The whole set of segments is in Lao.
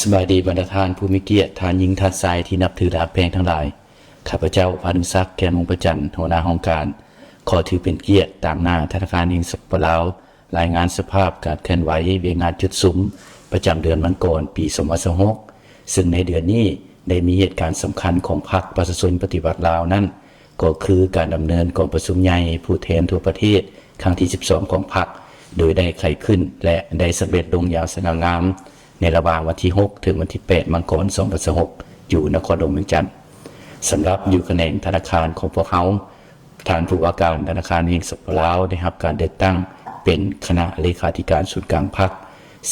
ສະບາຍດີບັນດາທ່ານຜູ້ມີກຽດ, ທ່ານຍິງ, ທ່ານຊາຍທີ່ນັບຖືຮັກແພງທັງຫຼາຍ. ຂ້າພະເຈົ້າ ພານຸສັກ ແກ້ນວົງປະຈັນ, ຫົວໜ້າຫ້ອງການ, ຂໍຖືເປັນກຽດຕາງໜ້າທະນາຄານແຫ່ງສປປລາວ ລາຍງານສະພາບການເຄື່ອນໄຫວວຽກງານຈຸດສຸມປະຈຳເດືອນມັງກອນ ປີສອງພັນຊາວຫົກ ເຊິ່ງໃນເດືອນນີ້ໄດ້ມີເຫດການສຳຄັນຂອງພັກປະຊາຊົນປະຕິວັດລາວນັ້ນ ກໍຄືການດຳເນີນກອງປະຊຸມໃຫຍ່ຜູ້ແທນທົ່ວປະເທດຄັ້ງທີສິບສອງຂອງພັກ ໂດຍໄດ້ໄຂຂຶ້ນ ແລະ ໄດ້ສຳເລັດລົງຢ່າງສະຫງ່າງາມ ໃນລະຫວ່າງວັນທີຫົກ ເຖິງວັນທີແປດ ມັງກອນ ສອງພັນຊາວຫົກ ຢູ່ນະຄອນຫຼວງວຽງຈັນ. ສຳລັບຢູ່ຂະແໜງທະນາຄານຂອງພວກເຮົາ, ທ່ານຜູ້ວ່າການທະນາຄານແຫ່ງ ສປປ ລາວ ໄດ້ຮັບການເລືອກຕັ້ງເປັນຄະນະເລຂາທິການສູນກາງພັກ,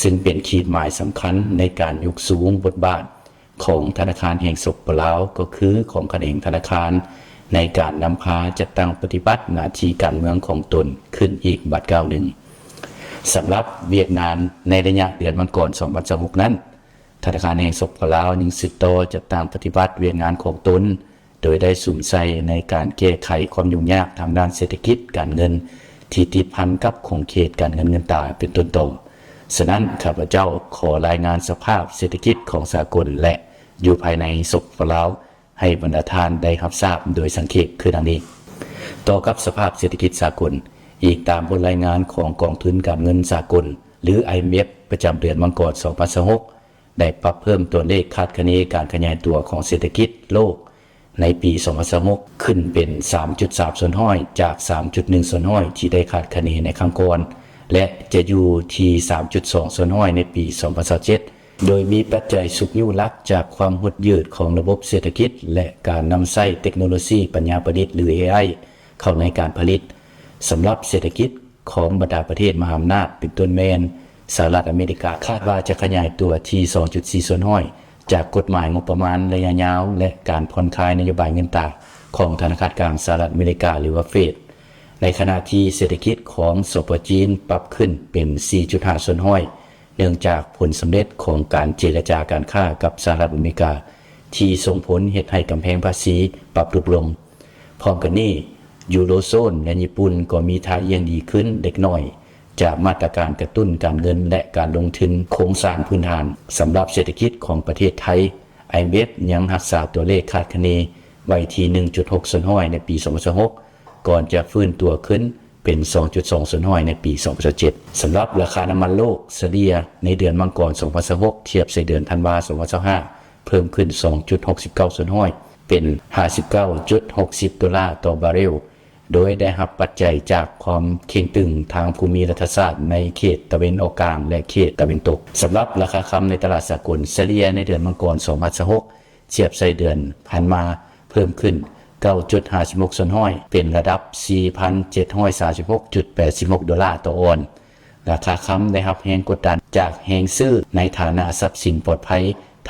ຊຶ່ງເປັນຂີດໝາຍສຳຄັນໃນການຍົກສູງບົດບາດຂອງທະນາຄານແຫ່ງ ສປປ ລາວ ກໍຄືຂອງຂະແໜງທະນາຄານ ໃນການນຳພາຈັດຕັ້ງປະຕິບັດໜ້າທີ່ການເມືອງຂອງຕົນຂຶ້ນອີກບາດກ້າວໜຶ່ງ. ສຳລັບວຽກງານໃນໄລຍະເດືອນມັງກອນ ສອງພັນຊາວຫົກນັ້ນ, ທະນາຄານແຫ່ງ ສປປ ລາວ ຍັງສືບຕໍ່ຈັດຕັ້ງປະຕິບັດວຽກງານຂອງຕົນ, ໂດຍໄດ້ສຸມໃສ່ໃນການແກ້ໄຂຄວາມຫຍຸ້ງຍາກທາງດ້ານເສດຖະກິດການເງິນທີ່ຕິດພັນກັບຂົງເຂດການເງິນເງິນຕາເປັນຕົ້ນຕໍ. ສະນັ້ນ, ຂ້າພະເຈົ້າຂໍລາຍງານສະພາບເສດຖະກິດຂອງສາກົນ ແລະ ຢູ່ພາຍໃນ ສປປ ລາວ ໃຫ້ບັນດາທ່ານໄດ້ຮັບຊາບໂດຍສັງເຂບຄືດັ່ງນີ້. ຕໍ່ກັບສະພາບເສດຖະກິດສາກົນ, ອີງຕາມບົດລາຍງານຂອງກອງທຶນການເງິນສາກົນ ຫຼື ໄອເອັມເອັຟ ປະຈຳເດືອນມັງກອນ ສອງພັນຊາວຫົກ ໄດ້ປັບເພີ່ມຕົວເລກຄາດຄະເນການຂະຫຍາຍຕົວຂອງເສດຖະກິດໂລກໃນປີສອງພັນຊາວຫົກ ຂຶ້ນເປັນສາມຈຸດສາມສ່ວນຮ້ອຍ ຈາກສາມຈຸດໜຶ່ງສ່ວນຮ້ອຍທີ່ໄດ້ຄາດຄະເນໃນຄັ້ງກ່ອນ ແລະ ຈະຢູ່ທີ່ສາມຈຸດສອງສ່ວນຮ້ອຍໃນປີສອງພັນຊາວເຈັດ ໂດຍມີປັດໄຈຊຸກຍູ້ຫຼັກຈາກຄວາມຫົດຍືດຂອງລະບົບເສດຖະກິດ ແລະ ການນຳໃຊ້ເຕັກໂນໂລຊີປັນຍາປະດິດ ຫຼື ເອໄອ ເຂົ້າໃນການຜະລິດ. ສຳລັບເສດຖະກິດຂອງບັນດາປະເທດມະຫາອຳນາດ ເປັນຕົ້ນແມ່ນສະຫະລັດອາເມລິກາ ຄາດວ່າຈະຂະຫຍາຍຕົວທີ່ສອງຈຸດສີ່ສ່ວນຮ້ອຍ ຈາກກົດໝາຍງົບປະມານໄລຍະຍາວ ແລະ ການຜ່ອນຄາຍນະໂຍບາຍເງິນຕາຂອງທະນາຄານກາງສະຫະລັດອາເມລິກາ ຫຼືວ່າ ເຟດ ໃນຂະນະທີ່ເສດຖະກິດຂອງ ສປ ຈີນ ປັບຂຶ້ນເປັນສີ່ຈຸດຫ້າສ່ວນຮ້ອຍ ເນື່ອງຈາກຜົນສຳເລັດຂອງການເຈລະຈາການຄ້າກັບສະຫະລັດອາເມລິກາ ທີ່ສົ່ງຜົນເຮັດໃຫ້ກຳແພງພາສີປັບຫຼຸດລົງ. ພ້ອມກັນນີ້, ຢູໂຣໂຊນ ແລະ ຍີ່ປຸ່ນກໍມີທ່າອ່ຽງດີຂຶ້ນເລັກນ້ອຍ ຈາກມາດຕະການກະຕຸ້ນການເງິນ ແລະ ການລົງທຶນໂຄງສ້າງພື້ນຖານ. ສຳລັບເສດຖະກິດຂອງປະເທດໄທ, ໄອເອັມເອັຟ ຍັງຮັກສາຕົວເລກຄາດຄະເນໄວ້ທີ່ໜຶ່ງຈຸດຫົກສ່ວນຮ້ອຍໃນປີສອງພັນຊາວຫົກ ກ່ອນຈະຟື້ນຕົວຂຶ້ນເປັນສອງຈຸດສອງສ່ວນຮ້ອຍໃນປີສອງພັນຊາວເຈັດ. ສຳລັບລາຄານ້ຳມັນໂລກສະເລ່ຍໃນເດືອນມັງກອນ ສອງພັນຊາວຫົກ ທຽບໃສ່ເດືອນທັນວາ ສອງພັນຊາວຫ້າ ເພີ່ມຂຶ້ນສອງຈຸດຫົກສິບເກົ້າສ່ວນຮ້ອຍ ເປັນຫ້າສິບເກົ້າຈຸດຫົກສິບໂດລາຕໍ່ບາເຣວ, ໂດຍໄດ້ຮັບປັດໄຈຈາກຄວາມເຄັ່ງຕຶງທາງພູມິລັດຖະສາດໃນເຂດຕາເວັນອອກກາງ ແລະ ເຂດຕາເວັນຕົກ. ສຳລັບລາຄາຄຳໃນຕະຫຼາດສາກົນສະເລ່ຍໃນເດືອນມັງກອນ ສອງພັນຊາວຫົກ ທຽບໃສ່ເດືອນຜ່ານມາ ເພີ່ມຂຶ້ນເກົ້າຈຸດຫ້າສິບຫົກສ່ວນຮ້ອຍ ເປັນລະດັບສີ່ພັນເຈັດຮ້ອຍສາມສິບຫົກຈຸດແປດສິບຫົກໂດລາຕໍ່ອອນ. ລາຄາຄຳໄດ້ຮັບແຮງກົດດັນຈາກແຮງຊື້ໃນຖານະຊັບສິນປອດໄພ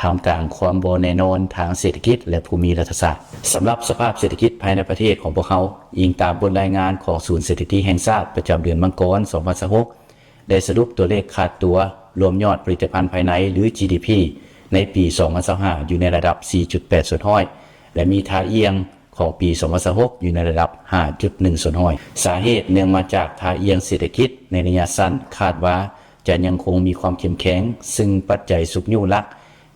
ທ່າມກາງຄວາມບໍ່ແນ່ນອນທາງເສດຖະກິດ ແລະ ພູມິລັດຖະສາດ. ສຳລັບສະພາບເສດຖະກິດພາຍໃນປະເທດຂອງພວກເຮົາ, ອີງຕາມບົດລາຍງານຂອງສູນສະຖິຕິແຫ່ງຊາດປະຈຳເດືອນມັງກອນ ສອງພັນຊາວຫົກ ໄດ້ສະຫຼຸບຕົວເລກຂາດຕົວລວມຍອດຜະລິດຕະພັນພາຍໃນ ຫຼື ຈີດີພີ ໃນປີສອງພັນຊາວຫ້າ ຢູ່ໃນລະດັບສີ່ຈຸດແປດສ່ວນຮ້ອຍ ແລະ ມີທ່າອ່ຽງຂອງປີສອງພັນຊາວຫົກ ຢູ່ໃນລະດັບຫ້າຈຸດໜຶ່ງສ່ວນຮ້ອຍ. ສາເຫດເນື່ອງມາຈາກທ່າອ່ຽງເສດຖະກິດໃນໄລຍະສັ້ນຄາດວ່າຈະຍັງຄົງມີຄວາມເຂັ້ມແຂງ, ຊຶ່ງປັດໄຈຊຸກຍູ້ຫຼັກ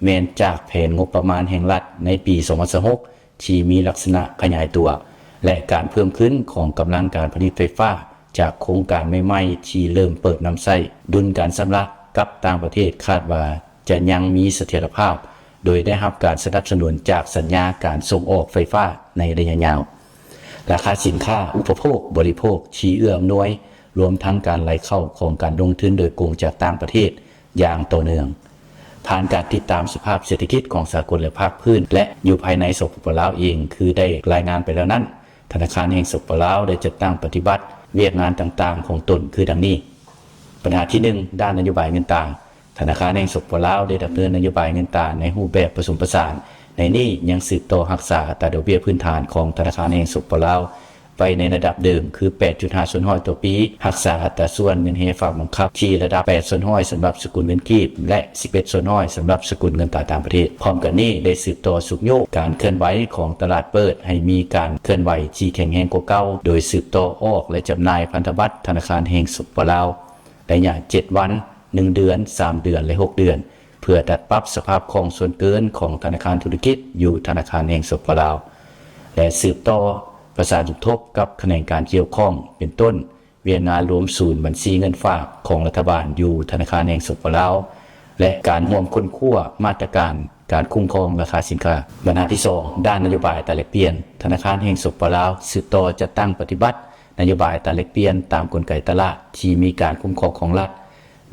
ແມ່ນຈາກແຜນງົບປະມານແຫ່ງລັດໃນປີສອງພັນຊາວຫົກ ທີ່ມີລັກສະນະຂະຫຍາຍຕົວ ແລະ ການເພີ່ມຂຶ້ນຂອງກຳລັງການຜະລິດໄຟຟ້າຈາກໂຄງການໃໝ່ໆທີ່ເລີ່ມເປີດນຳໃຊ້. ດຸນການຊຳລະກັບຕ່າງປະເທດຄາດວ່າຈະຍັງມີສະຖຽນລະພາບ ໂດຍໄດ້ຮັບການສະໜັບສະໜູນຈາກສັນຍາການສົ່ງອອກໄຟຟ້າໃນໄລຍະຍາວ. ລາຄາສິນຄ້າອຸປະໂພກບໍລິໂພກທີ່ເອື້ອອຳນວຍ, ລວມທັງການໄຫຼເຂົ້າຂອງການລົງທຶນໂດຍກົງຈາກຕ່າງປະເທດຢ່າງຕໍ່ເນື່ອງ. ຜ່ານການຕິດຕາມສະພາບເສດຖະກິດຂອງສາກົນ ແລະ ພາກພື້ນ ແລະ ຢູ່ພາຍໃນ ສປປ ລາວ ເອງ ຄືໄດ້ລາຍງານໄປແລ້ວນັ້ນ, ທະນາຄານແຫ່ງ ສປປ ລາວ ໄດ້ຈັດຕັ້ງປະຕິບັດວຽກງານຕ່າງໆຂອງຕົນຄືດັ່ງນີ້. ບັນຫາທີໜຶ່ງ, ດ້ານນະໂຍບາຍເງິນຕາ. ທະນາຄານແຫ່ງ ສປປ ລາວ ໄດ້ດຳເນີນນະໂຍບາຍເງິນຕາໃນຮູບແບບປະສົມປະສານ. ໃນນີ້ຍັງສືບຕໍ່ຮັກສາອັດຕາດອກເບ້ຍພື້ນຖານຂອງທະນາຄານແຫ່ງ ສປປ ລາວ ໄວ້ໃນລະດັບເດີມ ຄື ແປດຈຸດຫ້າສ່ວນຮ້ອຍຕໍ່ປີ, ຮັກສາອັດຕາສ່ວນເງິນເຮຝາກບັງຄັບທີ່ລະດັບແປດສ່ວນຮ້ອຍສຳລັບສະກຸນເງິນກີບ ແລະ ສິບເອັດສ່ວນຮ້ອຍສຳລັບສະກຸນເງິນຕາຕ່າງປະເທດ. ພ້ອມກັນນີ້ໄດ້ສືບຕໍ່ຊຸກຍູ້ການເຄື່ອນໄຫວຂອງຕະຫຼາດເປີດໃຫ້ມີການເຄື່ອນໄຫວທີ່ແຂງແຮງກວ່າເກົ່າ, ໂດຍສືບຕໍ່ອອກ ແລະ ຈຳໜ່າຍພັນທະບັດທະນາຄານແຫ່ງ ສປປ ລາວ ໄລຍະເຈັດວັນ, ໜຶ່ງເດືອນ, ສາມເດືອນ ແລະ ຫົກເດືອນ, ເພື່ອດັດປັບສະພາບຄ່ອງສ່ວນເກີນຂອງທະນາຄານທຸລະກິດຢູ່ທະນາຄານແຫ່ງ ສປປ ລາວ ແລະ ສືບຕໍ່ປະສານສົມທົບກັບຂະແໜງການກ່ຽວຂ້ອງ ເປັນຕົ້ນ ວຽກງານລວມສູນບັນຊີເງິນຝາກຂອງລັດຖະບານຢູ່ທະນາຄານແຫ່ງ ສປປ ລາວ ແລະ ການຮ່ວມຄົ້ນຄວ້າມາດຕະການການຄຸ້ມຄອງລາຄາສິນຄ້າ. ບັນຫາທີສອງ ດ້ານນະໂຍບາຍຕາແລກປ່ຽນ, ທະນາຄານແຫ່ງ ສປປ ລາວ ສືບຕໍ່ຈັດຕັ້ງປະຕິບັດນະໂຍບາຍຕາແລກປ່ຽນຕາມກົນໄກຕະຫຼາດທີ່ມີການຄຸ້ມຄອງຂອງລັດ,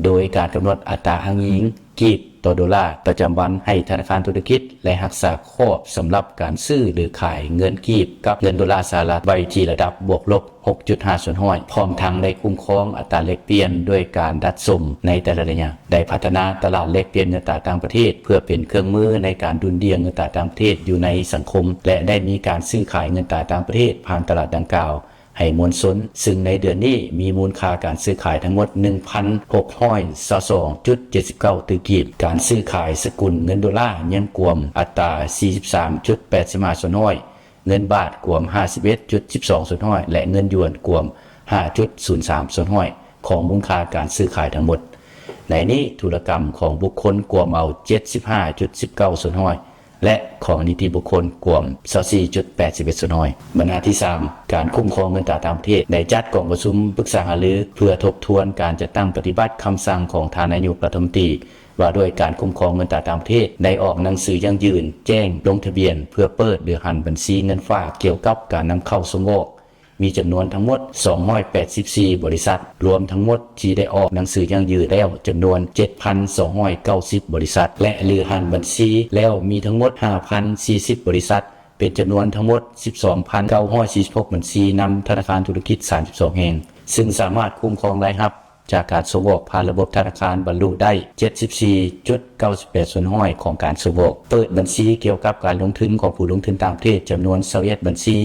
ໂດຍການກຳນົດອັດຕາອ້າງອີງກີບຕໍ່ໂດລາປະຈຳວັນໃຫ້ທະນາຄານທຸລະກິດ ແລະ ຮັກສາຂອບສຳລັບການຊື້ ຫຼື ຂາຍເງິນກີບກັບເງິນໂດລາສະຫະລັດໄວ້ທີ່ລະດັບບວກລົບ ຫົກຈຸດຫ້າສ່ວນຮ້ອຍ ພ້ອມທັງໄດ້ຄຸ້ມຄອງອັດຕາແລກປ່ຽນດ້ວຍການດັດສົມໃນແຕ່ລະໄລຍະ, ໄດ້ພັດທະນາຕະຫຼາດແລກປ່ຽນເງິນຕາຕ່າງປະເທດ ເພື່ອເປັນເຄື່ອງມືໃນການດຸ່ນດ່ຽງເງິນຕາຕ່າງປະເທດຢູ່ໃນສັງຄົມ ແລະ ໄດ້ມີການຊື້ຂາຍເງິນຕາຕ່າງປະເທດຜ່ານຕະຫຼາດດັ່ງກ່າວໃຫ້ມວນຊົນ, ຊຶ່ງໃນເດືອນນີ້ມີມູນຄ່າການຊື້ຂາຍທັງໝົດ ໜຶ່ງພັນຫົກຮ້ອຍຊາວສອງຈຸດເຈັດສິບເກົ້າຕື້ກີບ. ການຊື້ຂາຍສະກຸນເງິນໂດລາຍັງກວມອັດຕາ ສີ່ສິບສາມຈຸດແປດສິບຫ້າສ່ວນຮ້ອຍ, ເງິນບາດກວມ ຫ້າສິບເອັດຈຸດສິບສອງສ່ວນຮ້ອຍ ແລະ ເງິນຢວນກວມ ຫ້າຈຸດສູນສາມສ່ວນຮ້ອຍ ຂອງມູນຄ່າການຊື້ຂາຍທັງໝົດ. ໃນນີ້ທຸລະກຳຂອງບຸກຄົນກວມເອົາ ເຈັດສິບຫ້າຈຸດສິບເກົ້າສ່ວນຮ້ອຍ ແລະ ຂອງນິຕິບຸກຄົນກວມ ຊາວສີ່ຈຸດແປດສິບເອັດສ່ວນຮ້ອຍ. ບັນຫາທີສາມ ການຄຸ້ມຄອງເງິນຕາຕ່າງປະເທດ ໄດ້ຈັດກອງປະຊຸມປຶກສາຫາລືເພື່ອທົບທວນການຈັດຕັ້ງປະຕິບັດຄຳສັ່ງຂອງທ່ານນາຍົກລັດຖະມົນຕີ ວ່າດ້ວຍການຄຸ້ມຄອງເງິນຕາຕ່າງປະເທດ ໄດ້ອອກໜັງສືຢັ້ງຢືນແຈ້ງລົງທະບຽນເພື່ອເປີດ ຫຼື ຫັນບັນຊີເງິນຝາກກ່ຽວກັບການນຳເຂົ້າສົ່ງອອກ ມີຈຳນວນທັງໝົດ ສອງຮ້ອຍແປດສິບສີ່ ບໍລິສັດ, ລວມທັງໝົດທີ່ໄດ້ອອກໜັງສືຢັ້ງຢືນແລ້ວຈຳນວນ ເຈັດພັນສອງຮ້ອຍເກົ້າສິບ ບໍລິສັດ ແລະ ຫຼື ຫັນບັນຊີແລ້ວມີທັງໝົດ ຫ້າພັນສີ່ສິບ ບໍລິສັດ, ເປັນຈຳນວນທັງໝົດ ສິບສອງພັນເກົ້າຮ້ອຍສີ່ສິບຫົກ ບັນຊີ ນຳທະນາຄານທຸລະກິດ ສາມສິບສອງ ແຫ່ງ, ຊຶ່ງສາມາດຄຸ້ມຄອງລາຍຮັບ ຈາກການສົ່ງອອກຜ່ານລະບົບທະນາຄານບັນລຸໄດ້ ເຈັດສິບສີ່ຈຸດເກົ້າສິບແປດສ່ວນຮ້ອຍຂອງການສົ່ງອອກ, ເປີດບັນຊີກ່ຽວກັບການລົງທຶນຂອງຜູ້ລົງທຶນຕ່າງປະເທດຈຳນວນ ຊາວເອັດ ບັນຊີ,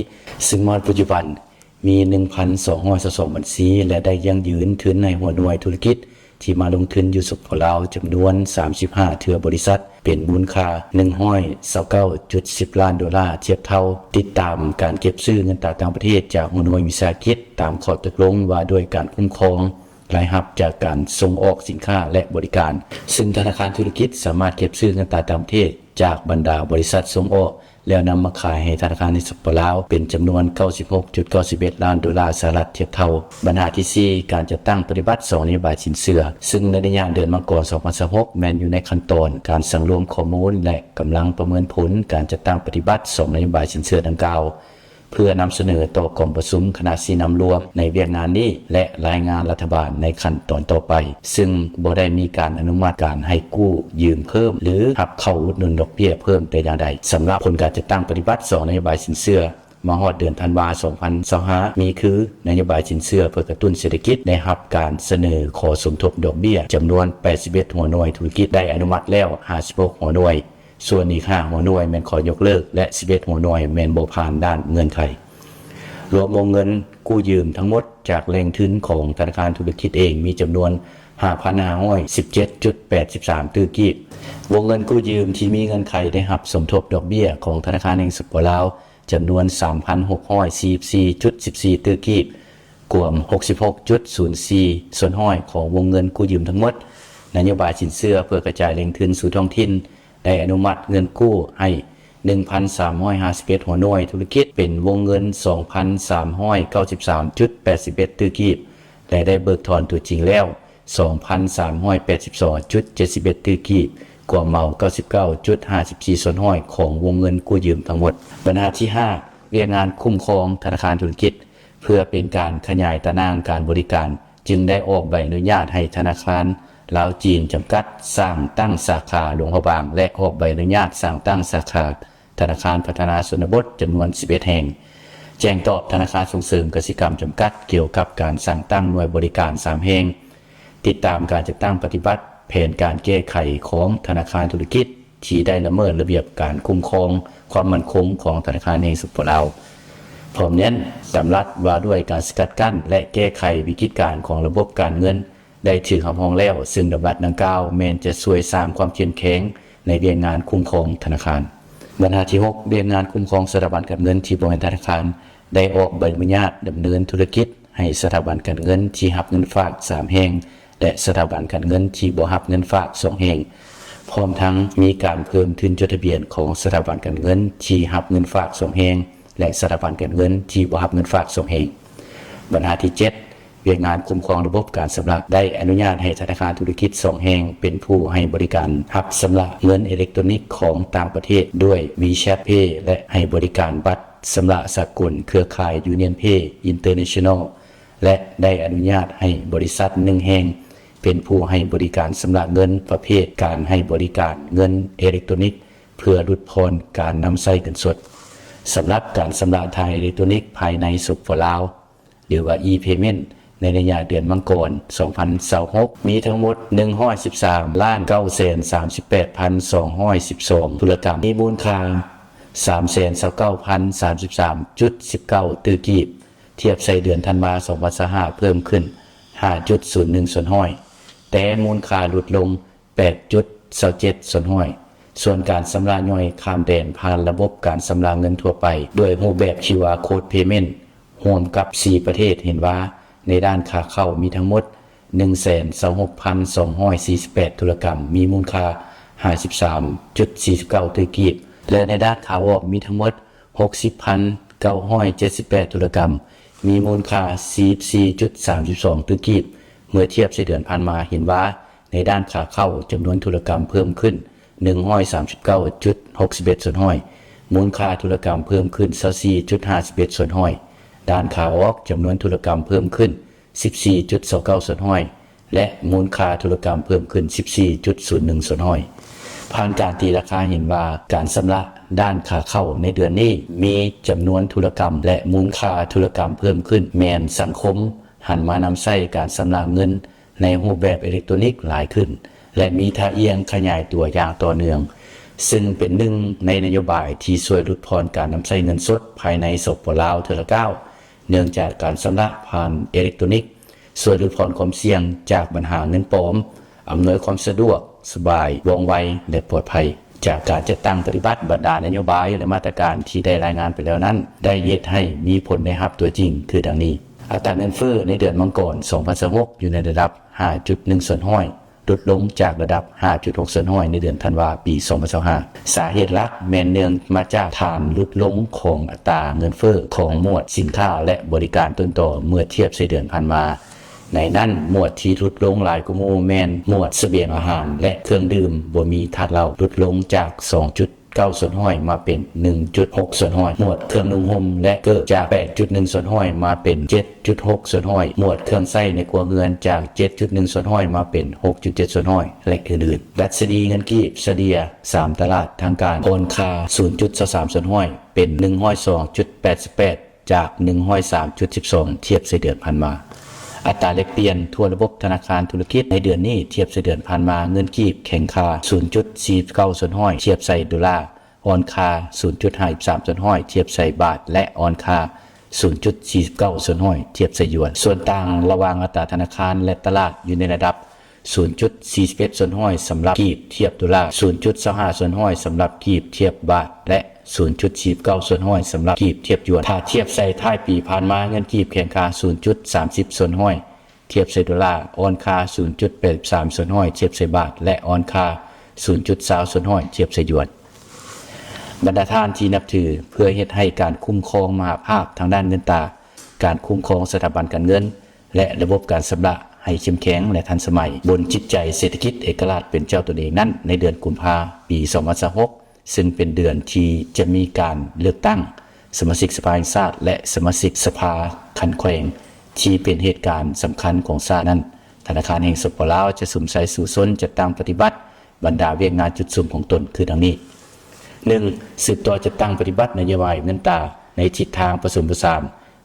ຊຶ່ງມາຮອດປັດຈຸບັນມີ ໜຶ່ງພັນສອງຮ້ອຍຊາວສອງ ບັນຊີ ແລະ ໄດ້ຢັ້ງຢືນທຶນໃຫ້ຫົວໜ່ວຍທຸລະກິດທີ່ມາລົງທຶນຢູ່ ສປປ ລາວ ຈຳນວນ ສາມສິບຫ້າ ເທື່ອບໍລິສັດ, ເປັນມູນຄ່າ ໜຶ່ງຮ້ອຍຊາວເກົ້າຈຸດສິບລ້ານໂດລາ, ທຽບເທົ່າຕິດຕາມການເກັບຊື້ເງິນຕາຕ່າງປະເທດຈາກຫົວໜ່ວຍວິສາຫະກິດ ຕາມຂໍ້ຕົກລົງວ່າດ້ວຍການຄຸ້ມຄອງ ລາຍຮັບຈາກການສົ່ງອອກສິນຄ້າ ແລະ ບໍລິການ, ຊຶ່ງທະນາຄານທຸລະກິດສາມາດເກັບຊື້ເງິນຕາຕ່າງປະເທດຈາກບັນດາບໍລິສັດສົ່ງອອກ ແລ້ວນຳມາຂາຍໃຫ້ທະນາຄານແຫ່ງ ສປປ ລາວ ເປັນຈຳນວນ ເກົ້າສິບຫົກຈຸດເກົ້າສິບເອັດລ້ານໂດລາສະຫະລັດ ທຽບເທົ່າ. ບັນຫາທີສີ່ ການຈັດຕັ້ງປະຕິບັດສອງນະໂຍບາຍສິນເຊື່ອ, ຊຶ່ງໃນໄລຍະເດືອນມັງກອນ ສອງພັນຊາວຫົກ ແມ່ນຢູ່ໃນຂັ້ນຕອນການສັງລວມຂໍ້ມູນ ແລະ ກຳລັງປະເມີນຜົນການຈັດຕັ້ງປະຕິບັດສອງນະໂຍບາຍສິນເຊື່ອດັ່ງກ່າວ ເພື່ອນຳສະເໜີຕໍ່ກອງປະຊຸມຄະນະຊີ້ນຳລວມໃນວຽກງານນີ້ ແລະ ລາຍງານລັດຖະບານໃນຂັ້ນຕອນຕໍ່ໄປ, ຊຶ່ງບໍ່ໄດ້ມີການອະນຸມັດການໃຫ້ກູ້ຢືມເພີ່ມ ຫຼື ຮັບເຂົ້າອຸດໜູນດອກເບ້ຍເພີ່ມແຕ່ຢ່າງໃດ. ສຳລັບຜົນການຈັດຕັ້ງປະຕິບັດສອງນະໂຍບາຍສິນເຊື່ອ ມາຮອດເດືອນທັນວາ ສອງພັນຊາວຫ້າ ມີຄື ນະໂຍບາຍສິນເຊື່ອເພື່ອກະຕຸ້ນເສດຖະກິດ ໄດ້ຮັບການສະເໜີຂໍສົມທົບດອກເບ້ຍຈຳນວນ ແປດສິບເອັດຫົວໜ່ວຍທຸລະກິດ, ໄດ້ອະນຸມັດແລ້ວ ຫ້າສິບຫົກຫົວໜ່ວຍ, ສ່ວນອີກຫ້າຫົວໜ່ວຍແມ່ນຂໍຍົກເລີກ ແລະ ສິບເອັດຫົວໜ່ວຍແມ່ນບໍ່ຜ່ານດ່ານເງື່ອນໄຂ. ລວມວົງເງິນກູ້ຢືມທັງໝົດຈາກແຫຼ່ງທຶນຂອງທະນາຄານທຸລະກິດເອງມີຈຳນວນ ຫ້າພັນຫ້າຮ້ອຍສິບເຈັດຈຸດແປດສິບສາມຕື້ກີບ. ວົງເງິນກູ້ຢືມທີ່ມີເງື່ອນໄຂໄດ້ຮັບສົມທົບດອກເບ້ຍຂອງທະນາຄານແຫ່ງ ສປປ ລາວ ຈຳນວນ ສາມພັນຫົກຮ້ອຍສີ່ສິບສີ່ຈຸດສິບສີ່ຕື້ກີບ, ກວມ ຫົກສິບຫົກຈຸດສູນສີ່ສ່ວນຮ້ອຍຂອງວົງເງິນກູ້ຢືມທັງໝົດ. ນະໂຍບາຍສິນເຊື່ອເພື່ອກະຈາຍແຫຼ່ງທຶນສູ່ທ້ອງຖິ່ນ ໄດ້ອະນຸມັດເງິນກູ້ໃຫ້ ໜຶ່ງພັນສາມຮ້ອຍຫ້າສິບເອັດຫົວໜ່ວຍທຸລະກິດ ເປັນວົງເງິນ ສອງພັນສາມຮ້ອຍເກົ້າສິບສາມຈຸດແປດສິບເອັດຕື້ກີບ ແລະ ໄດ້ເບີກຖອນຕົວຈິງແລ້ວ ສອງພັນສາມຮ້ອຍແປດສິບສອງຈຸດເຈັດສິບເອັດຕື້ກີບ, ກວມເອົາ ເກົ້າສິບເກົ້າຈຸດຫ້າສິບສີ່ສ່ວນຮ້ອຍຂອງວົງເງິນກູ້ຢືມທັງໝົດ. ບັນຫາທີຫ້າ ວຽກງານຄຸ້ມຄອງທະນາຄານທຸລະກິດ ເພື່ອເປັນການຂະຫຍາຍຕາໜ່າງການບໍລິການ, ຈຶ່ງໄດ້ອອກໃບອະນຸຍາດໃຫ້ທະນາຄານລາວຈີນຈຳກັດສ້າງຕັ້ງສາຂາຫຼວງພະບາງ ແລະ ອອກໃບອະນຸຍາດສ້າງຕັ້ງສາຂາທະນາຄານພັດທະນາຊົນນະບົດຈຳນວນ ສິບເອັດແຫ່ງ, ແຈ້ງຕອບທະນາຄານສົ່ງເສີມກະສິກຳຈຳກັດກ່ຽວກັບການສ້າງຕັ້ງໜ່ວຍບໍລິການ ສາມແຫ່ງ, ຕິດຕາມການຈັດຕັ້ງປະຕິບັດແຜນການແກ້ໄຂຂອງທະນາຄານທຸລະກິດ ທີ່ໄດ້ລະເມີດລະບຽບການຄຸ້ມຄອງຄວາມໝັ້ນຄົງຂອງທະນາຄານແຫ່ງ ສປປ ລາວ. ພ້ອມນັ້ນ, ດຳລັດວ່າດ້ວຍການສະກັດກັ້ນ ແລະ ແກ້ໄຂວິກິດການຂອງລະບົບການເງິນ ໄດ້ຖືກຮັບຮອງແລ້ວ, ຊຶ່ງດຳລັດດັ່ງກ່າວແມ່ນຈະຊ່ວຍສ້າງຄວາມເຂັ້ມແຂງໃນວຽກງານຄຸ້ມຄອງທະນາຄານ. ບັນຫາທີຫົກ ວຽກງານຄຸ້ມຄອງສະຖາບັນການເງິນທີ່ບໍ່ແມ່ນທະນາຄານ ໄດ້ອອກໃບອະນຸຍາດດຳເນີນທຸລະກິດ ໃຫ້ສະຖາບັນການເງິນທີ່ຮັບເງິນຝາກ ສາມແຫ່ງ ແລະ ສະຖາບັນການເງິນທີ່ບໍ່ຮັບເງິນຝາກ ສອງແຫ່ງ. ພ້ອມທັງມີການເພີ່ມທຶນຈົດທະບຽນຂອງສະຖາບັນການເງິນທີ່ຮັບເງິນຝາກສອງແຫ່ງ ແລະ ສະຖາບັນການເງິນທີ່ບໍ່ຮັບເງິນຝາກສອງແຫ່ງ. ບັນຫາທີເຈັດ ວຽກງານຄຸ້ມຄອງລະບົບການຊຳລະ ໄດ້ອະນຸຍາດໃຫ້ທະນາຄານທຸລະກິດສອງແຫ່ງເປັນຜູ້ໃຫ້ບໍລິການຮັບຊຳລະເງິນເອເລັກໂຕຣນິກຂອງຕ່າງປະເທດດ້ວຍ WeChat Pay ແລະ ໃຫ້ບໍລິການບັດຊຳລະສາກົນເຄືອຂ່າຍ Union Pay International ແລະ ໄດ້ອະນຸຍາດໃຫ້ບໍລິສັດໜຶ່ງແຫ່ງເປັນຜູ້ໃຫ້ບໍລິການຊຳລະເງິນປະເພດການໃຫ້ບໍລິການເງິນເອເລັກໂຕຣນິກ ເພື່ອຫຼຸດຜ່ອນການນຳໃຊ້ເງິນສົດ. ສຳລັບການຊຳລະທາງເອເລັກໂຕຣນິກພາຍໃນ ສປປ ລາວ ຫຼືວ່າ e-payment ໃນໄລຍະເດືອນມັງກອນ ສອງພັນຊາວຫົກ ມີທັງໝົດ ໜຶ່ງຮ້ອຍສິບສາມລ້ານເກົ້າແສນສາມສິບແປດພັນສອງຮ້ອຍສິບສອງທຸລະກຳ, ມີມູນຄ່າ ສາມແສນຊາວເກົ້າພັນສາມສິບສາມຈຸດສິບເກົ້າຕື້ກີບ, ທຽບໃສ່ເດືອນທັນວາ ສອງພັນຊາວຫ້າ ເພີ່ມຂຶ້ນ ຫ້າຈຸດສູນໜຶ່ງສ່ວນຮ້ອຍ, ແຕ່ມູນຄ່າຫຼຸດລົງ ແປດຈຸດຊາວເຈັດສ່ວນຮ້ອຍ. ສ່ວນການຊຳລະຍ່ອຍຂ້າມແດນຜ່ານລະບົບການຊຳລະເງິນທົ່ວໄປ ດ້ວຍຮູບແບບ QR Code Payment ຮ່ວມກັບສີ່ປະເທດ ເຫັນວ່າໃນດ້ານຂາເຂົ້າມີທັງໝົດ ໜຶ່ງແສນຊາວຫົກພັນສອງຮ້ອຍສີ່ສິບແປດທຸລະກຳ, ມີມູນຄ່າ ຫ້າສິບສາມຈຸດສີ່ສິບເກົ້າຕື້ກີບ ແລະ ໃນດ້ານຂາອອກມີທັງໝົດ ຫົກສິບພັນເກົ້າຮ້ອຍເຈັດສິບແປດທຸລະກຳ, ມີມູນຄ່າ ສີ່ສິບສີ່ຈຸດສາມສິບສອງຕື້ກີບ. ເມື່ອທຽບໃສ່ເດືອນຜ່ານມາ ເຫັນວ່າໃນດ້ານຂາເຂົ້າ ຈຳນວນທຸລະກຳເພີ່ມຂຶ້ນ ໜຶ່ງຮ້ອຍສາມສິບເກົ້າຈຸດຫົກສິບເອັດສ່ວນຮ້ອຍ, ມູນຄ່າທຸລະກຳເພີ່ມຂຶ້ນ ຊາວສີ່ຈຸດຫ້າສິບເອັດສ່ວນຮ້ອຍ, ດ້ານຂາອອກ ຈຳນວນທຸລະກຳເພີ່ມຂຶ້ນ ສິບສີ່ຈຸດຊາວເກົ້າສ່ວນຮ້ອຍ ແລະ ມູນຄ່າທຸລະກຳເພີ່ມຂຶ້ນ ສິບສີ່ຈຸດສູນໜຶ່ງສ່ວນຮ້ອຍ. ຜ່ານການຕີລາຄາເຫັນວ່າ ການຊຳລະດ້ານຂາເຂົ້າໃນເດືອນນີ້ ມີຈຳນວນທຸລະກຳ ແລະ ມູນຄ່າທຸລະກຳເພີ່ມຂຶ້ນ ແມ່ນສັງຄົມຫັນມານຳໃຊ້ການຊຳລະເງິນໃນຮູບແບບເອເລັກໂຕຣນິກຫຼາຍຂຶ້ນ ແລະ ມີທ່າອ່ຽງຂະຫຍາຍຕົວຢ່າງຕໍ່ເນື່ອງ, ຊຶ່ງເປັນໜຶ່ງໃນນະໂຍບາຍທີ່ຊ່ວຍຫຼຸດຜ່ອນການນຳໃຊ້ເງິນສົດພາຍໃນ ສປປ ລາວ ເທື່ອລະກ້າວ, ເນື່ອງຈາກການຊຳລະຜ່ານເອເລັກໂຕຣນິກ ຊ່ວຍຫຼຸດຜ່ອນຄວາມສ່ຽງຈາກບັນຫາເງິນປອມ, ອຳນວຍຄວາມສະດວກສະບາຍ, ວ່ອງໄວ ແລະ ປອດໄພ. ຈາກການຈັດຕັ້ງປະຕິບັດບັນດານະໂຍບາຍ ແລະ ມາດຕະການທີ່ໄດ້ລາຍງານໄປແລ້ວນັ້ນ ໄດ້ເຮັດໃຫ້ມີຜົນໄດ້ຮັບຕົວຈິງຄືດັ່ງນີ້. ອັດຕາເງິນເຟີ້ໃນເດືອນມັງກອນ ສອງພັນຊາວຫົກ ຢູ່ໃນລະດັບ ຫ້າຈຸດໜຶ່ງສ່ວນຮ້ອຍ ຫຼຸດລົງຈາກລະດັບ ຫ້າຈຸດຫົກສ່ວນຮ້ອຍ ໃນເດືອນທັນວາ ປີສອງພັນຊາວຫ້າ. ສາເຫດຫຼັກແມ່ນເນື່ອງມາຈາກຖານຫຼຸດລົງຂອງອັດຕາເງິນເຟີ້ຂອງໝວດສິນຄ້າ ແລະ ບໍລິການຕົ້ນຕໍ ເມື່ອທຽບໃສ່ເດືອນຜ່ານມາ. ໃນນັ້ນ, ໝວດທີ່ຫຼຸດລົງຫຼາຍກວ່າໝູ່ແມ່ນໝວດສະບຽງອາຫານ ແລະ ເຄື່ອງດື່ມບໍ່ມີທາດເຫຼົ້າ, ຫຼຸດລົງຈາກ ສອງຈຸດເກົ້າສ່ວນຮ້ອຍ ມາເປັນ ໜຶ່ງຈຸດຫົກສ່ວນຮ້ອຍ, ໝວດເຄື່ອງນຸ່ງຫົ່ມ ແລະ ເກີກ ຈາກ ແປດຈຸດໜຶ່ງສ່ວນຮ້ອຍ ມາເປັນ ເຈັດຈຸດຫົກສ່ວນຮ້ອຍ, ໝວດເຄື່ອງໃຊ້ໃນຄົວເຮືອນ ຈາກ ເຈັດຈຸດໜຶ່ງສ່ວນຮ້ອຍ ມາເປັນ ຫົກຈຸດເຈັດສ່ວນຮ້ອຍ ແລະ ອື່ນໆ. ດັດຊະນີເງິນກີບສະເລ່ຍສາມຕະຫຼາດທາງການ ອ່ອນຄ່າ ສູນຈຸດຊາວສາມສ່ວນຮ້ອຍ ເປັນ ໜຶ່ງຮ້ອຍສອງຈຸດແປດສິບແປດ ຈາກ ໜຶ່ງຮ້ອຍສາມຈຸດສິບສອງ ທຽບໃສ່ເດືອນຜ່ານມາ. ອັດຕາແລກປ່ຽນທົ່ວລະບົບທະນາຄານທຸລະກິດໃນເດືອນນີ້ ທຽບໃສ່ເດືອນຜ່ານມາ, ເງິນກີບແຂງຄ່າ ສູນຈຸດສີ່ສິບເກົ້າສ່ວນຮ້ອຍ ທຽບໃສ່ໂດລາ, ອ່ອນຄ່າ ສູນຈຸດຫ້າສິບສາມສ່ວນຮ້ອຍ ທຽບໃສ່ບາດ ແລະ ອ່ອນຄ່າ ສູນຈຸດສີ່ສິບເກົ້າສ່ວນຮ້ອຍ ທຽບໃສ່ຢວນ. ສ່ວນຕ່າງລະຫວ່າງອັດຕາທະນາຄານ ແລະ ຕະຫຼາດ ຢູ່ໃນລະດັບ ສູນຈຸດສີ່ສິບເອັດສ່ວນຮ້ອຍ ສຳລັບກີບທຽບໂດລາ, ສູນຈຸດຊາວຫ້າສ່ວນຮ້ອຍ ສຳລັບກີບທຽບບາດ ແລະ ສູນຈຸດສີ່ສິບເກົ້າສ່ວນຮ້ອຍ ສຳລັບກີບທຽບຢວນ. ຖ້າທຽບໃສ່ທ້າຍປີຜ່ານມາ, ເງິນກີບແຂງຄ່າ ສູນຈຸດສາມສິບສ່ວນຮ້ອຍ ທຽບໃສ່ໂດລາ, ອ່ອນຄ່າ ສູນຈຸດແປດສິບສາມສ່ວນຮ້ອຍ ທຽບໃສ່ບາດ ແລະ ອ່ອນຄ່າ ສູນຈຸດຊາວສ່ວນຮ້ອຍ ທຽບໃສ່ຢວນ. ບັນດາທ່ານທີ່ນັບຖື, ເພື່ອເຮັດໃຫ້ການຄຸ້ມຄອງມະຫາພາກທາງດ້ານເງິນຕາ, ການຄຸ້ມຄອງສະຖາບັນການເງິນ ແລະ ລະບົບການຊຳລະໃຫ້ເຂັ້ມແຂງ ແລະ ທັນສະໄໝ ບົນຈິດໃຈເສດຖະກິດເອກະລາດເປັນເຈົ້າຕົນເອງນັ້ນ, ໃນເດືອນກຸມພາ ປີສອງພັນຊາວຫົກ ຊຶ່ງເປັນເດືອນທີ່ຈະມີການເລືອກຕັ້ງສະມາຊິກສະພາແຫ່ງຊາດ ແລະ ສະມາຊິກສະພາຂັ້ນແຂວງ ທີ່ເປັນເຫດການສຳຄັນຂອງຊາດນັ້ນ, ທະນາຄານແຫ່ງ ສປປ ລາວ ຈະສຸມໃສ່ສູ້ຊົນຈັດຕັ້ງປະຕິບັດບັນດາວຽກງານຈຸດສຸມຂອງຕົນ ຄືດັ່ງນີ້. ໜຶ່ງ, ສືບຕໍ່ຈັດຕັ້ງປະຕິບັດນະໂຍບາຍເງິນຕາໃນທິດທາງປະສົມປະສານ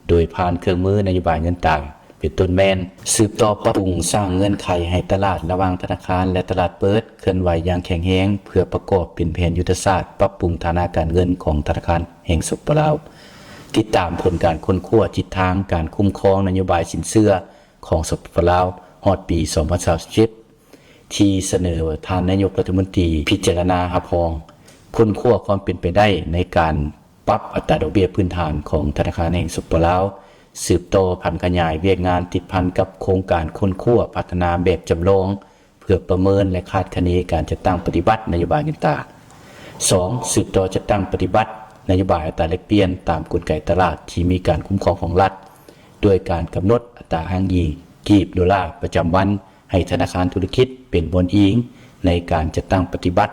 ໂດຍຜ່ານເຄື່ອງມືນະໂຍບາຍເງິນຕາ ເປັນຕົ້ນແມ່ນ ສືບຕໍ່ປັບປຸງສ້າງເງື່ອນໄຂໃຫ້ຕະຫຼາດລະຫວ່າງທະນາຄານ ແລະ ຕະຫຼາດເປີດ ເຄື່ອນໄຫວຢ່າງແຂງແຮງ ເພື່ອປະກອບເປັນແຜນຍຸດທະສາດປັບປຸງຖານະການເງິນຂອງທະນາຄານແຫ່ງ ສປປ ລາວ. ຕິດຕາມຜົນການຄົ້ນຄວ້າທິດທາງການຄຸ້ມຄອງນະໂຍບາຍສິນເຊື່ອຂອງ ສປປ ລາວ ຮອດປີສອງພັນຊາວເຈັດ ທີ່ສະເໜີທ່ານນາຍົກລັດຖະມົນຕີພິຈາລະນາຮັບຮອງ, ຄົ້ນຄວ້າຄວາມເປັນໄປໄດ້ໃນການປັບອັດຕາດອກເບ້ຍພື້ນຖານຂອງທະນາຄານແຫ່ງ ສປປ ລາວ, ສືບຕໍ່ຜັນຂະຫຍາຍວຽກງານຕິດພັນກັບໂຄງການຄົ້ນຄວ້າພັດທະນາແບບຈຳລອງ ເພື່ອປະເມີນ ແລະ ຄາດຄະເນການຈັດຕັ້ງປະຕິບັດນະໂຍບາຍເງິນຕາ. ສອງ, ສືບຕໍ່ຈັດຕັ້ງປະຕິບັດນະໂຍບາຍອັດຕາແລກປ່ຽນຕາມກົນໄກຕະຫຼາດທີ່ມີການຄຸ້ມຄອງຂອງລັດ, ດ້ວຍການກຳນົດອັດຕາອ້າງອີງກີບໂດລາປະຈຳວັນໃຫ້ທະນາຄານທຸລະກິດເປັນບ່ອນອີງໃນການຈັດຕັ້ງປະຕິບັດ.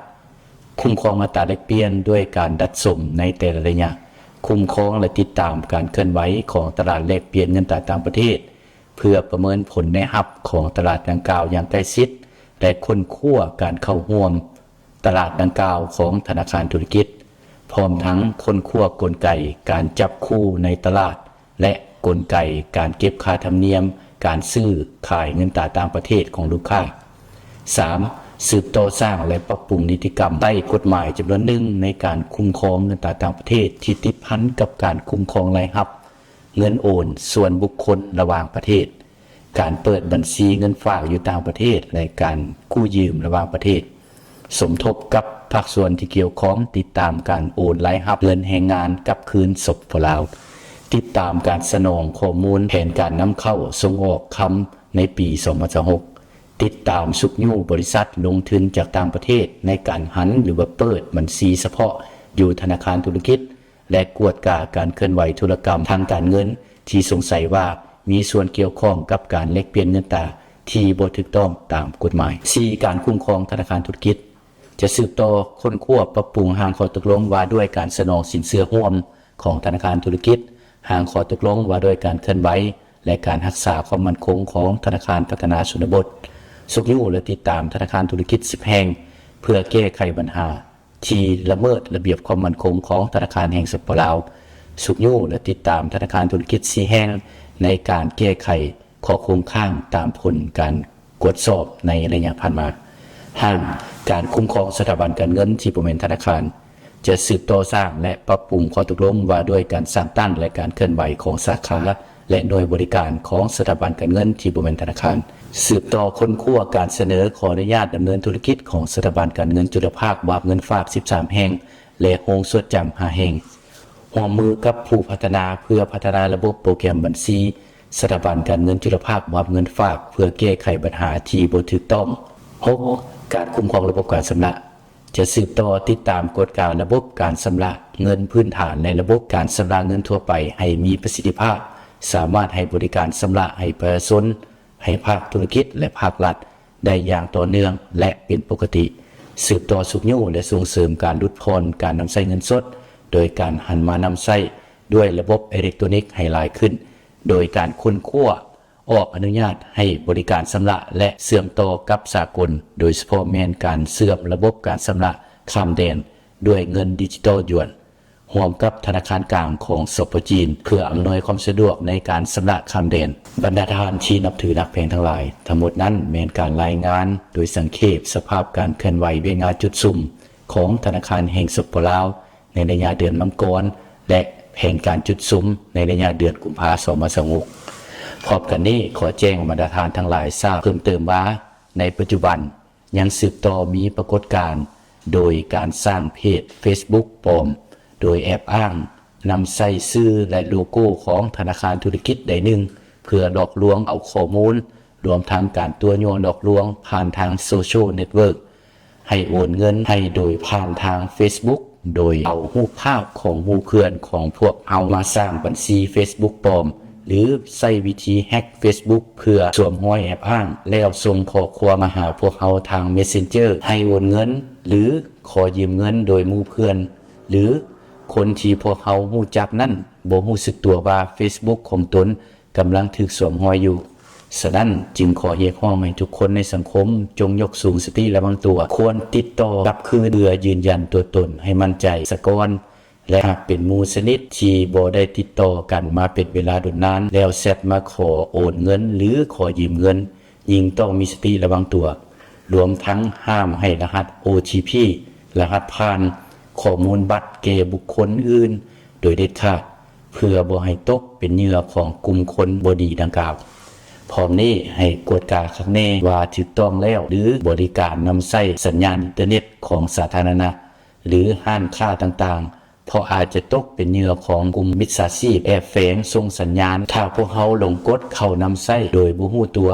ຄຸ້ມຄອງອັດຕາແລກປ່ຽນດ້ວຍການດັດສົມໃນແຕ່ລະໄລຍະ, ຄຸ້ມຄອງ ແລະ ຕິດຕາມການເຄື່ອນໄຫວຂອງຕະຫຼາດແລກປ່ຽນເງິນຕາຕ່າງປະເທດ ເພື່ອປະເມີນຜົນໄດ້ຮັບຂອງຕະຫຼາດດັ່ງກ່າວຢ່າງໃກ້ຊິດ ແລະ ຄົ້ນຄວ້າການເຂົ້າຮ່ວມຕະຫຼາດດັ່ງກ່າວຂອງທະນາຄານທຸລະກິດ, ພ້ອມທັງຄົ້ນຄວ້າກົນໄກການຈັບຄູ່ໃນຕະຫຼາດ ແລະ ກົນໄກການເກັບຄ່າທຳນຽມການຊື້ຂາຍເງິນຕາຕ່າງປະເທດຂອງລູກຄ້າ. ສາມ, ສືບຕໍ່ສ້າງ ແລະ ປັບປຸງນິຕິກຳໃຕ້ກົດໝາຍຈຳນວນໜຶ່ງໃນການຄຸ້ມຄອງເງິນຕາຕ່າງປະເທດທີ່ຕິດພັນກັບການຄຸ້ມຄອງລາຍຮັບ ເງິນໂອນສ່ວນບຸກຄົນລະຫວ່າງປະເທດ, ການເປີດບັນຊີເງິນຝາກຢູ່ຕ່າງປະເທດ ແລະ ການກູ້ຢືມລະຫວ່າງປະເທດ, ສົມທົບກັບພາກສ່ວນທີ່ກ່ຽວຂ້ອງຕິດຕາມການໂອນລາຍຮັບເງິນແຮງງານກັບຄືນ ສປປ ລາວ, ຕິດຕາມການສະໜອງຂໍ້ມູນແຜນການນຳເຂົ້າສົ່ງອອກຄຳໃນປີສອງພັນຊາວຫົກ, ຕິດຕາມຊຸກຍູ້ບໍລິສັດລົງທຶນຈາກຕ່າງປະເທດໃນການຫັນ ຫຼືວ່າເປີດບັນຊີສະເພາະຢູ່ທະນາຄານທຸລະກິດ ແລະ ກວດກາການເຄື່ອນໄຫວທຸລະກຳທາງການເງິນທີ່ສົງໄສວ່າມີສ່ວນກ່ຽວຂ້ອງກັບການແລກປ່ຽນເງິນຕາທີ່ບໍ່ຖືກຕ້ອງຕາມກົດໝາຍ. ສີ່, ການຄຸ້ມຄອງທະນາຄານທຸລະກິດ ຈະສືບຕໍ່ຄົ້ນຄວ້າປັບປຸງຮ່າງຂໍ້ຕົກລົງວ່າດ້ວຍການສະໜອງສິນເຊື່ອຮ່ວມຂອງທະນາຄານທຸລະກິດ, ຮ່າງຂໍ້ຕົກລົງວ່າດ້ວຍການເຄື່ອນໄຫວ ແລະ ການຮັກສາຄວາມໝັ້ນຄົງຂອງທະນາຄານພັດທະນາຊົນນະບົດ, ຊຸກຍູ້ ແລະ ຕິດຕາມທະນາຄານທຸລະກິດສິບແຫ່ງ ເພື່ອແກ້ໄຂບັນຫາ ທີ່ລະເມີດລະບຽບຄວາມໝັ້ນຄົງຂອງທະນາຄານແຫ່ງ ສປປ ລາວ, ຊຸກຍູ້ ແລະ ຕິດຕາມທະນາຄານທຸລະກິດສີ່ແຫ່ງໃນການແກ້ໄຂຂໍ້ຄົງຄ້າງຕາມຜົນການກວດສອບໃນໄລຍະຜ່ານມາ. ຫ້າ, ການຄຸ້ມຄອງສະຖາບັນການເງິນທີ່ບໍ່ແມ່ນທະນາຄານ ຈະສືບຕໍ່ສ້າງ ແລະ ປັບປຸງຂໍ້ຕົກລົງວ່າດ້ວຍການສ້າງຕັ້ງ ແລະ ການເຄື່ອນໄຫວຂອງສາຂາ ແລະ ໜ່ວຍບໍລິການຂອງສະຖາບັນການເງິນທີ່ບໍ່ແມ່ນທະນາຄານ, ສືບຕໍ່ຄົ້ນຄວ້າການສະເໜີຂໍອະນຸຍາດດຳເນີນທຸລະກິດຂອງສະຖາບັນການເງິນຈຸລະພາກວາບເງິນຝາກສິບສາມແຫ່ງ ແລະ ໂຮງຊວດຈຳຫ້າແຫ່ງ, ຮ່ວມມືກັບຜູ້ພັດທະນາເພື່ອພັດທະນາລະບົບໂປຣແກຣມບັນຊີສະຖາບັນການເງິນຈຸລະພາກວາບເງິນຝາກ ເພື່ອແກ້ໄຂບັນຫາທີ່ບໍ່ຖືກຕ້ອງ. ຫົກ, ການຄຸ້ມຄອງລະບົບການຊຳລະ ຈະສືບຕໍ່ຕິດຕາມກວດກາລະບົບການຊຳລະເງິນພື້ນຖານ ແລະ ລະບົບການຊຳລະເງິນທົ່ວໄປໃຫ້ມີປະສິດທິພາບ, ສາມາດໃຫ້ບໍລິການຊຳລະໃຫ້ປະຊາຊົນ, ໃຫ້ພາກທຸລະກິດ ແລະ ພາກລັດໄດ້ຢ່າງຕໍ່ເນື່ອງ ແລະ ເປັນປົກກະຕິ. ສືບຕໍ່ຊຸກຍູ້ ແລະ ສົ່ງເສີມການຫຼຸດຜ່ອນການນຳໃຊ້ເງິນສົດ ໂດຍການຫັນມານຳໃຊ້ດ້ວຍລະບົບເອເລັກໂຕຣນິກໃຫ້ຫຼາຍຂຶ້ນ ໂດຍການຄົ້ນຄວ້າ ອອກອະນຸຍາດໃຫ້ບໍລິການຊຳລະ ແລະ ເຊື່ອມຕໍ່ກັບສາກົນ, ໂດຍສະເພາະແມ່ນການເຊື່ອມລະບົບການຊຳລະຂ້າມແດນດ້ວຍເງິນດິຈິຕອລຢວນ ຮ່ວມກັບທະນາຄານກາງຂອງ ສປ ຈີນ ເພື່ອອຳນວຍຄວາມສະດວກໃນການຊຳລະຂ້າມແດນ. ບັນດາທ່ານທີ່ນັບຖືຮັກແພງທັງຫຼາຍ, ທັງໝົດນັ້ນແມ່ນການລາຍງານໂດຍສັງເຂບສະພາບການເຄື່ອນໄຫວວຽກງານຈຸດສຸມຂອງທະນາຄານແຫ່ງ ສປປ ລາວ ໃນໄລຍະເດືອນມັງກອນ ແລະ ແຜນການຈຸດສຸມໃນໄລຍະເດືອນກຸມພາ ສອງພັນຊາວຫົກ. ພ້ອມກັນນີ້, ຂໍແຈ້ງບັນດາທ່ານທັງຫຼາຍຊາບເພີ່ມເຕີມວ່າ, ໃນປັດຈຸບັນຍັງສືບຕໍ່ມີປາກົດການໂດຍການສ້າງເພຈເຟສບຸກປອມ ໂດຍແອບອ້າງນຳໃຊ້ຊື່ ແລະ ໂລໂກ້ຂອງທະນາຄານທຸລະກິດໃດໜຶ່ງ ເພື່ອຫຼອກລວງເອົາຂໍ້ມູນ ລວມທັງການຕົວະຍົວະຫຼອກລວງຜ່ານທາງໂຊຊຽວເນັດເວີກ ໃຫ້ໂອນເງິນໃຫ້ໂດຍຜ່ານທາງເຟສບຸກ ໂດຍເອົາຮູບພາບຂອງໝູ່ເພື່ອນຂອງພວກເຮົາມາສ້າງບັນຊີເຟສບຸກປອມ ຫຼື ໃຊ້ວິທີແຮັກເຟສບຸກເພື່ອສວມຮອຍແອບອ້າງ ແລ້ວສົ່ງຂໍ້ຄວາມມາຫາພວກເຮົາທາງເມັດເຊັນເຈີ ໃຫ້ໂອນເງິນ ຫຼື ຂໍຢືມເງິນໂດຍໝູ່ເພື່ອນ ຫຼື ຄົນທີ່ພວກເຮົາຮູ້ຈັກນັ້ນບໍ່ຮູ້ສຶກຕົວວ່າເຟສບຸກຂອງຕົນ ກຳລັງຖືກສວມຮອຍຢູ່. ສະນັ້ນ, ຈຶ່ງຂໍຮຽກຮ້ອງໃຫ້ທຸກຄົນໃນສັງຄົມຈົ່ງຍົກສູງສະຕິລະວັງຕົວ, ຄວນຕິດຕໍ່ກັບຄືນເພື່ອຢືນຢັນຕົວຕົນໃຫ້ໝັ້ນໃຈສາກ່ອນ ແລະ ຫາກເປັນໝູ່ສະໜິດທີ່ບໍ່ໄດ້ຕິດຕໍ່ກັນມາເປັນເວລາດົນນານ ແລ້ວແຊັດມາຂໍໂອນເງິນ ຫຼື ຂໍຢືມເງິນ, ຍິ່ງຕ້ອງມີສະຕິລະວັງຕົວ. ລວມທັງຫ້າມໃຫ້ລະຫັດ ໂອທີພີ ລະຫັດຜ່ານ, ຂໍ້ມູນບັດແກ່ບຸກຄົນອື່ນໂດຍເດັດຂາດ ເພື່ອບໍ່ໃຫ້ຕົກເປັນເຫຍື່ອຂອງກຸ່ມຄົນບໍ່ດີດັ່ງກ່າວ. ພ້ອມນີ້ໃຫ້ກວດກາຄັກແນ່ວ່າຖືກຕ້ອງແລ້ວ ຫຼື ບໍລິການນຳໃຊ້ສັນຍານອິນເຕີເນັດຂອງສາທາລະນະ ຫຼື ຮ້ານຄ້າຕ່າງໆ, ເພາະອາດຈະຕົກເປັນເຫຍື່ອຂອງກຸ່ມມິດສາຊີບແອບແຝງສົ່ງສັນຍານ. ຖ້າພວກເຮົາຫຼົງກົດເຂົ້ານຳໃຊ້ໂດຍບໍ່ຮູ້ຕົວ,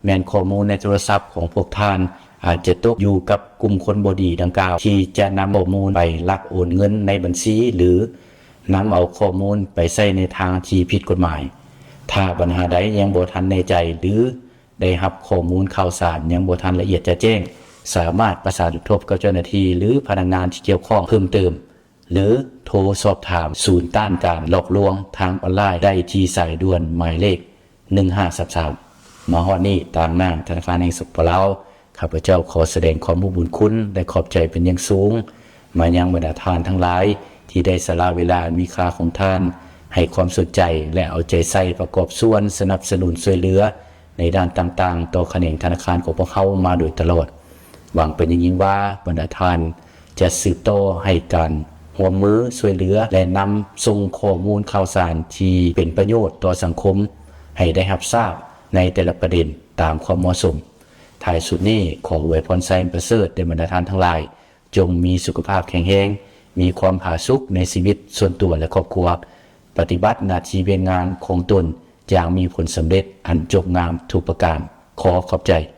ແມ່ນຂໍ້ມູນໃນໂທລະສັບຂອງພວກທ່ານ ອາດຈະຕົກຢູ່ກັບກຸ່ມຄົນບໍ່ດີດັ່ງກ່າວ ທີ່ຈະນຳຂໍ້ມູນໄປລັກໂອນເງິນໃນບັນຊີ ຫຼື ນຳເອົາຂໍ້ມູນໄປໃຊ້ໃນທາງທີ່ຜິດກົດໝາຍ. ຖ້າບັນຫາໃດຍັງບໍ່ທັນແນ່ໃຈ ຫຼື ໄດ້ຮັບຂໍ້ມູນຂ່າວສານຍັງບໍ່ທັນລະອຽດຈະແຈ້ງ, ສາມາດປະສານສົມທົບກັບເຈົ້າໜ້າທີ່ ຫຼື ພະນັກງານທີ່ກ່ຽວຂ້ອງເພີ່ມເຕີມ ຫຼື ໂທສອບຖາມສູນຕ້ານການຫຼອກລວງທາງອອນລາຍໄດ້ທີ່ສາຍດ່ວນໝາຍເລກ ໜຶ່ງຫ້າສາມສາມ. ມາຮອດນີ້, ຕາມໜ້າທະນາຄານແຫ່ງ ສປປ ລາວ, ຂ້າພະເຈົ້າຂໍສະແດງຄວາມຮູ້ບຸນຄຸນ ແລະ ຂອບໃຈເປັນຢ່າງສູງ ມາຍັງບັນດາທ່ານທັງຫຼາຍ ທີ່ໄດ້ສະຫຼະເວລາອັນມີຄ່າຂອງທ່ານ ໃຫ້ຄວາມສົນໃຈ ແລະ ເອົາໃຈໃສ່ປະກອບສ່ວນສະໜັບສະໜູນຊ່ວຍເຫຼືອ ໃນດ້ານຕ່າງໆ ຕໍ່ຂະແໜງທະນາຄານຂອງພວກເຮົາມາໂດຍຕະຫຼອດ. ຫວັງເປັນຢ່າງຍິ່ງວ່າ ບັນດາທ່ານຈະສືບຕໍ່ໃຫ້ການຮ່ວມມືຊ່ວຍເຫຼືອ ແລະ ນຳສົ່ງຂໍ້ມູນຂ່າວສານທີ່ເປັນປະໂຫຍດຕໍ່ສັງຄົມ ໃຫ້ໄດ້ຮັບຊາບໃນແຕ່ລະປະເດັນຕາມຄວາມເໝາະສົມ. ທ້າຍສຸດນີ້, ຂໍອວຍພອນໄຊປະເສີດແດ່ບັນດາທ່ານທັງຫຼາຍ, ຈົ່ງມີສຸຂະພາບແຂງແຮງ, ມີຄວາມຜາສຸກໃນຊີວິດສ່ວນຕົວ ແລະ ຄອບຄົວ, ປະຕິບັດໜ້າທີ່ວຽກງານຂອງຕົນຢ່າງມີຜົນສຳເລັດອັນຈົບງາມທຸກປະການ. ຂໍຂອບໃຈ.